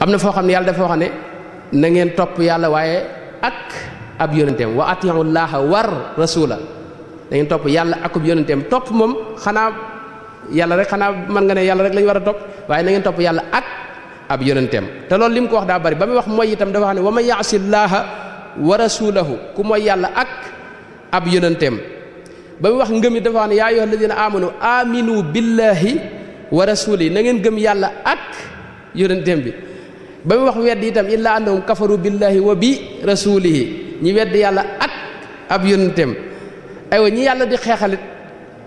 am na foo xam ne yàlla dafa wax ne na ngeen topp yàlla waaye ak ab yonenteem wa atiiu llaaha war rasula da ngeen topp yàlla akub yonenteem topp moom xanaa yàlla rek xanaa mën nga ne yàlla rek lañu war a topp waaye na ngeen topp yàlla ak ab yonenteem te loolu li mu ko wax daa bari ba muy wax mooy itam dafa wax ne wa man yaasi llaaha wa rasulahu ku mooy yàlla ak ab yonenteem ba muy wax ngëm yi dafa wax ne yaa ayyuha alladina amanu aminu billahi wa rasuli na ngeen gëm yàlla ak yonenteem bi ba muy wax wedd itam illa annahum kafaru billahi wa bi rasulihi ñi wedd yàlla ak ab yonenteem aywa ñi yàlla di xeexalit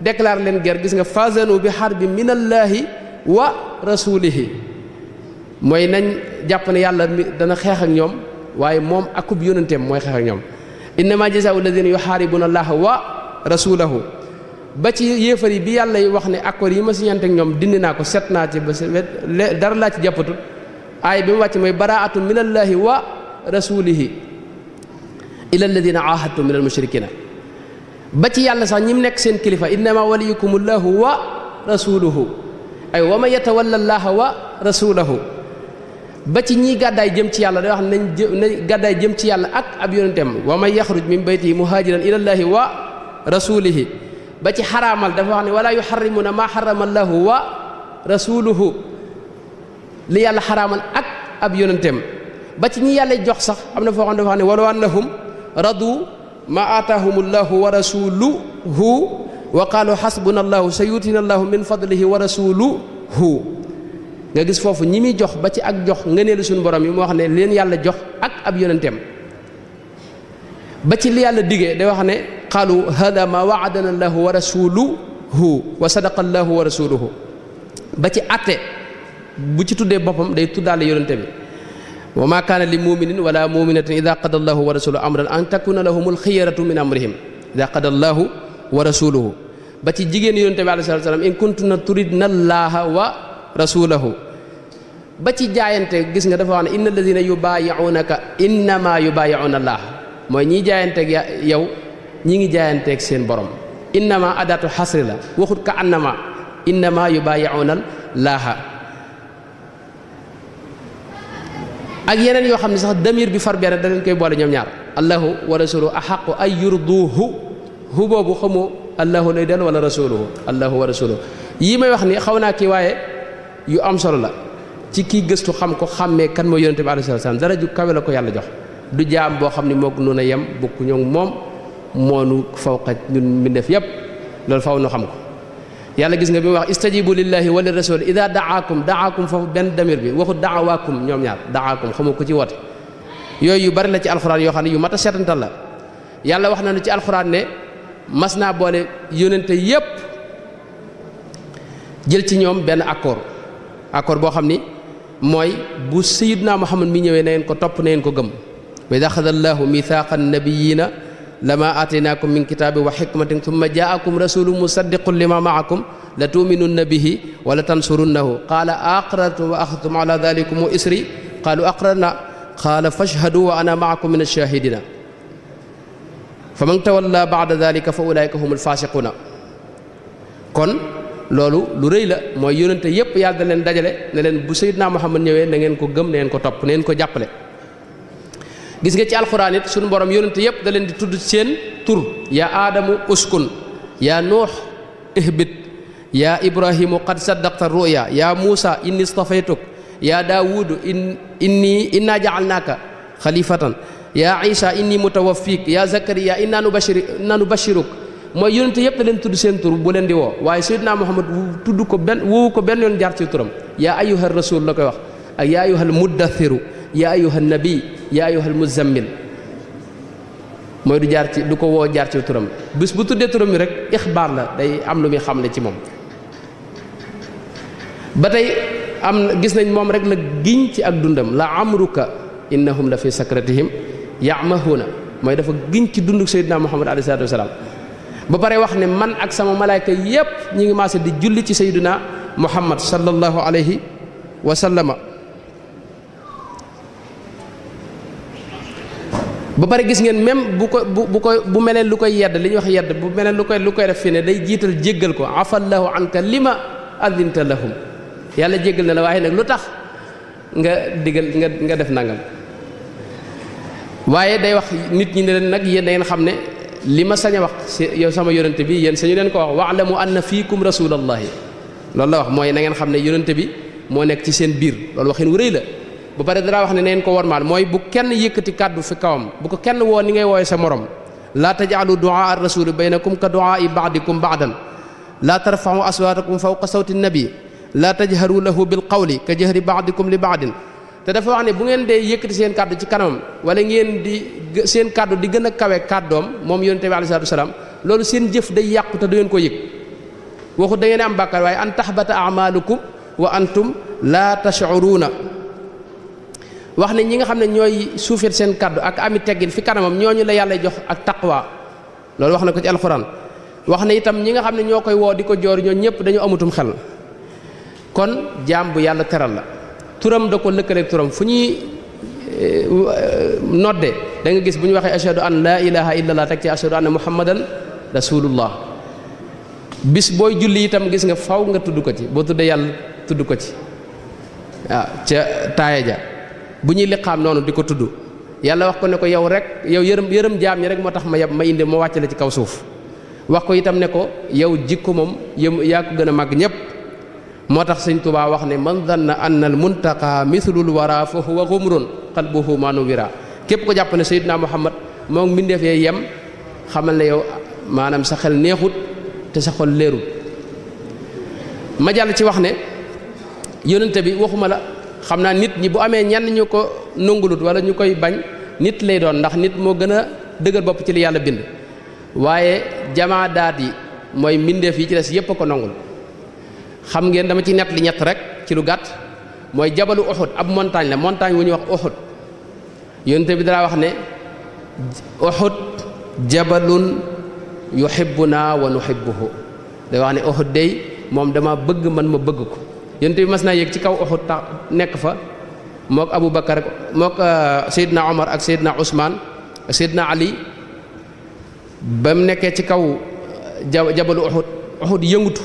déclare leen guerre gis nga fazanu bi harbi minallahi wa rasulihi mooy nañ jàpp ne yàlla dana xeex ak ñoom waaye moom akub yonenteem mooy xeex ak ñoom innama jazaa'u alladina yuharibuna allaha wa rasulahu ba ci yéefar yi bi yàlla wax ne accord yi ma siñante ak ñoom dindi naa ko set naa ci ba dara laa ci jàppatut aay bi mu wàcc mooy baraatu minallahi wa rasulihi ila alladina ahadtum min almushrikina ba ci yàlla sax ñi mu nekk seen kilifa innama waliyukumullahu wa rasuluhu ay wa man yatawalla allaha wa rasulahu ba ci ñii gàddaay jëm ci yàlla day wax nañ gàddaay jëm ci yàlla ak ab yonenteem wa man yaxruj min baytihi muhajiran ila allahi wa rasulihi ba ci xaraamal dafa wax ne wala yuharrimuna ma harrama allahu wa rasuluhu li yàlla xaraamal ak ab yonenteem ba ci ñi yàlla jox sax am na foo xam ne dafa wax ne walaw annahum radu ma aataahum allahu wa rasuluhu wa qaalu xasbuna allahu sa yuutina allahu min fadlihi wa rasuluhu nga gis foofu ñi muy jox ba ci ak jox ngëneelu suñu borom yi mu wax ne leen yàlla jox ak ab yonenteem ba ci li yàlla digee day wax ne qaalu hada ma waadana allahu wa rasuluhu wa sadaqa allahu wa rasuluhu ba ci atte bu ci tuddee boppam day tuddaale yonente bi wa ma kaana li muminin wala muminatin ida qada allahu wa rasuluhu amran an takuna lahumul xiyaratu min amrihim ida qada allahu wa rasuluhu ba ci jigéen yonente bi alayhi salatu wasalam in kuntunna turidna allaha wa rasulahu ba ci jaayante gis nga dafa wax ne inna alladina yubaayi'unaka innama yubaayi'una allah mooy ñiy jaayanteeg yow ñi ngi jaayanteeg seen borom innama adatu xasri la waxut ka annama innama yubaayi'una laaha ak yeneen yoo xam ne sax damir bi far benn da leen koy boole ñoom ñaar allahu wa rasuluhu axaqu ay yurduhu hu boobu xamoo allahu lay del wala rasuluhu allahu wa rasuluhu yii may wax ni xaw naa kii waaye yu am solo la ci kii gëstu xam ko xàmmee kan mooy yonente bi alayhi salaam dara ju kawe la ko yàlla jox du jaam boo xam ne mook nun a yem bokku ñoom moom moonu fawqa ñun mbindeef yépp loolu faw nu xam ko yàlla gis nga bi mu wax istajibu lillahi wa li rasul ida daakum foofu benn damir bi waxu daawaakum ñoom ñaar daakum xamu ko ci woote yooyu yu bari la ci alxuraan yoo xam ne yu mat a seetantal la yàlla wax na ne ci alxuraan ne mas naa boole yónente yépp jël ci ñoom benn accord boo xam ni mooy bu sayyidna Muhammad mi ñëwee na ngeen ko topp na ngeen ko gëm wa ida axada allahu mithaqa annabiyina lama aataynaakum min kitaabin wa xikmatin thumma jaakum rasulun musaddiqun lima maakum la tuuminunna bihi wa la tansurunnahu qaala aqrartum wa axadtum ala dalikum isri qaalu aqrarna qaala fashhadu wa ana maakum min alshahidina fa man tawalla baada dalika fa ulaika hum alfasiquna kon loolu lu rëy la mooy yónente yépp yàlla da leen dajale ne leen bu sayyidna Muhammad ñëwee na ngeen ko gëm na ngeen ko topp na ngeen ko jàppale gis nga ci alxuraan it suñu borom yónente yépp da leen di tudd seen tur yaa aadamu uskun yaa nuux ihbit yaa ibrahimu qad saddaqta ruya yaa muusa inni stafaytuk yaa daawudu inna ja'alnaaka xalifatan yaa isa inni mutawaffik yaa zakariya inna nubashiruk mooy yónente yépp da leen tudd seen tur bu leen di woo waaye sayyidna Muhammad tudd ko woowu ko benn yoon jaar ci turam yaa ayyuha rasul la koy wax ak yaa ayyuhal muddathiru yaa ayyuhan nabi yaa ayyuhal muzammil mooy du ko woo jaar ci turam bis bu tuddee turam yi rek ixbaar la day am lu muy xamle ci moom ba tey gis nañ moom rek la giñ ci ak dundam la amruka innahum la fi sakratihim ya'mahuna mooy dafa giñ ci dundu sayyidina Muhammad alayhi salaatu wasalaam ba pare wax ne man ak sama malaayka yépp ñi ngi maase di julli ci sayyidina Muhammad sallallahu alayhi wa sallama ba pare gis ngeen même bu meleen lu koy yedd li ñuy wax yedd bu meleen lu koy def fi ne day jiital jéggal ko afallahu anka lima adinta lahum yàlla jéggal na la waaye nag lu tax nga digal nga def nangam waaye day wax nit ñi ne leen nag yéen da ngeen xam ne li ma sañ a wax yow sama yonente bi yéen sañu leen ko wax wa'lamu anna fiikum rasulallahi loolu la wax mooy na ngeen xam ne yonente bi moo nekk ci seen biir loolu waxin wu rëy la bu pare dara wax ne neen ko wormaal mooy bu kenn yëkkati kàddu fi kawam bu ko kenn woo ni ngay wooye sa morom laa taj'alu du'aa ar-rasuli baynakum ka du'aa'i ba'dikum ba'dan laa tarfa'u aswaatakum fawqa sawti an-nabi laa tajharu lahu bil qawli ka jahri ba'dikum li ba'din te dafa wax ne bu ngeen dee yëkkati seen kàddu ci kanamam wala ngeen di seen kàddu di gën a kawe kàddoom moom yonente bi alayhi salaatu wasalaam loolu seen jëf day yàqu te du ngeen ko yëg waxu da ngeen am bàkkaar waaye an tahbata a'maalukum wa antum laa tash'uruuna wax ne ñi nga xam ne ñooy suufeel seen kàddu ak ami teggin fi kanamam ñooñu la yàlla jox ak taqwa loolu wax na ko ci alxuraan wax ne itam ñi nga xam ne ñoo koy woo di ko joor ñoo ñëpp dañu amutum xel kon jaam bu yàlla teral la turam da ko lëkkaleeg turam fu ñuy nodde da nga gis bu ñu waxee ashhadu an laa ilaha illallah teg ci ashhadu anna muhammadan rasulullah bis booy julli itam gis nga faw nga tudd ko ci boo tuddee yàlla tudd ko ci waaw ca taaya ja bu ñuy liqaam noonu di ko tudd yàlla wax ko ne ko yow rek yow yërëm jaam ñi rek moo tax ma indi ma wàcc la ci kaw suuf wax ko itam ne ko yow jikko moom yaa ko gën a màgg ñépp moo tax sëñ Tuubaa wax ne man danna anna al muntaqa mithlul wara fa huwa xumrun qalbuhu ma nuwira képp ko jàpp ne Seydina Muhammad moo ngi mbindeef yee yem xamal ne yow maanaam sa xel neexut te sa xol leerul ma jàll ci wax ne yónnente bi waxuma la xam naa nit ñi bu amee ñenn ñu ko nangulut wala ñu koy bañ nit lay doon ndax nit moo gën a dëgër bopp ci li yàlla bind waaye jamaadaat yi mooy mbindeef yi ci des yépp a ko nangul xam ngeen dama ci nett li ñett rek ci lu gàtt mooy jabalu Uhud ab montagne la montagne wu ñuy wax Uhud yónnente bi dara wax ne Uhud jabalun yuhibbuna wa nuhibbuhu day wax ne Uhud day moom dama bëgg man ma bëgg ko yónnente bi mas naa yéeg ci kaw Uhud tax nekk fa mook Abu Bakar mook Seydina Omar ak Seydina Ousmane ak Seydina Ali ba mu nekkee ci kaw jabalu Uhud yëngutu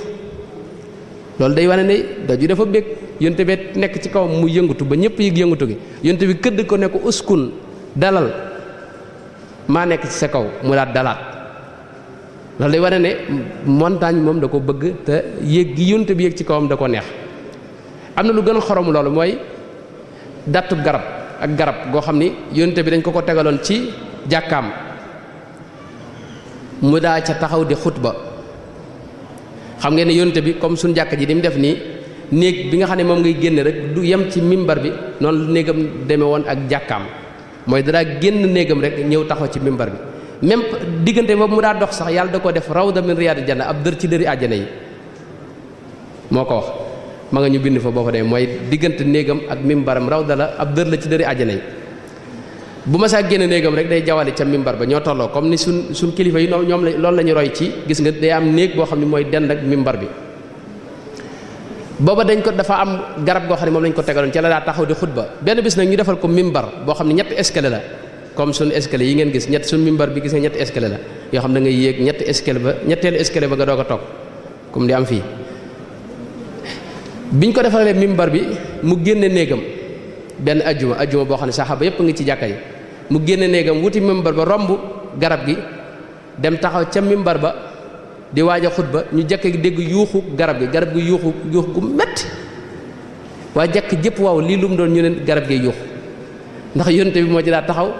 loolu day wane ne daju dafa bég yonte bi nekk ci kaw mu yëngatu ba ñëpp yëg yëngatu gi yonte bi këdd ko ne ko uskun dalal maa nekk ci sa kaw mu daat dalaat loolu day wane ne montagne moom da ko bëgg te yéeg gi yonte bi yéeg ci kawam da ko neex am na lu gën a xoromu loolu mooy dattu garab ak garab goo xam ni yonte bi dañ ko tegaloon ci jàkkaam mu daa ca taxaw di xutba xam ngeen ne yonte bi comme suñ jàkka ji di mu def nii néeg bi nga xam ne moom ngay génn rek du yem ci mimbar bi noonu la néegam demee woon ak jàkkaam mooy dadaa génn néegam rek ñëw taxaw ci mimbar bi même diggante boobu mu daa dox sax yàlla da ko def rawda min riyaadil janna ab dër ci dëri àjjana yi moo ko wax ma nga ñu bind fa boo fa demee mooy diggante néegam ak mimbaram rawda la ab dër la ci dëri àjjana yi bu ma saa génn néegam rek day jawali ca mimbar ba ñoo tolloo comme ni suñ kilifa yi ñoom la loolu la ñu roy ci gis nga day am néeg boo xam ne mooy dend ak mimbar bi booba dañ ko dafa am garab goo xam ne moom lañ ko tegaloon ci la daa taxaw di xutba benn bis nag ñu defal ko mimbar boo xam ne ñetti escalier la comme suñ escalier yi ngeen gis suñ mimbar bi gis nga ñetti escalier la yoo xam ne da ngay yéeg ñetteelu escalier ba nga doog a toog comme di am fii biñ ko defalee mimbar bi mu génne néegam benn ajjuma boo xam ne saxaaba yépp ngi ci jàkka yi mu génne néegam wuti mimbar ba romb garab gi dem taxaw ca mimbar ba di waaj a xutba ñu jekk dégg yuuxu garab gi yuuxu gu metti waaye jekk jëpp waaw lii lu mu doon ñu ne garab gi yuuxu ndax yonte bi moo ci daa taxaw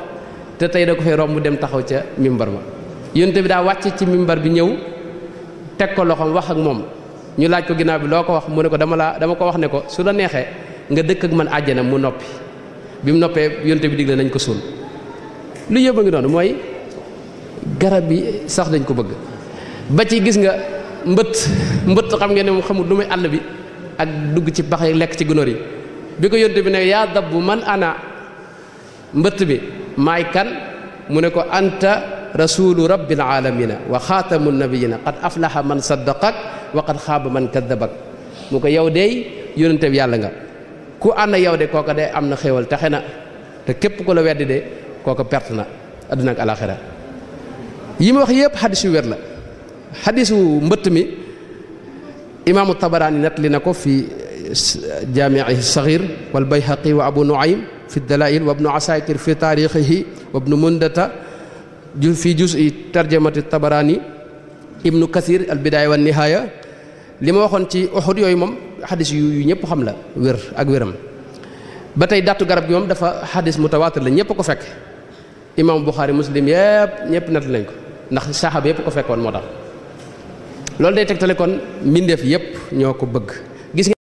te tey da ko fay romb dem taxaw ca mimbar ba yonte bi daa wàcc ci mimbar bi ñëw teg ko loxoom wax ak moom ñu laaj ko ginnaaw bi loo ko wax mu ne ko dama ko wax ne ko su la neexee nga dëkk ak man àjjana mu noppi bi mu noppee yonte bi digle nañ ko suul lu yëpp a ngi doon mooy garab bi sax dañ ko bëgg ba ci gis nga mbëtt xam ngeen ne moom xamul lu muy àll bi ak dugg ci pax yi lekk ci gunóor yi bi ko yonte bi ne yaa dabbu man ana mbëtt bi maay kan mu ne ko anta rasulu rabbil alamina wa xaatamu nabiyina qad aflaha man saddaqak wa qad xaaba man kadabak mu ko yow dey yonente bi yàlla nga ku ànd yow de kooka de am na xéewal taxe na te képp ku la weddi de kooka perte na adduna ak alaxira yi ma wax yëpp xadis yu wér la xadisu mbëtt mi imaamu tabaraani nettali na ko fi jaamiihi saxiir wal bayhaqi wa abu nuaym fi dalail wa ibnu asakir fi taarixihi wa ibnu mundata fi juz'i tarjamati tabarani ibnu kathir al bidaaya wa nihaaya li ma waxoon ci Uhud yooyu moom xadis yu ñëpp xam la wér ak wéram ba tey dattu garab gi moom dafa xadis mutawaatir la ñëpp ko fekk imam Buxaari Muslim yëpp ñëpp nett lañ ko ndax saxaaba yëpp ko fekkoon moo tax loolu day tegtale kon mbindeef yëpp ñoo ko bëgg gis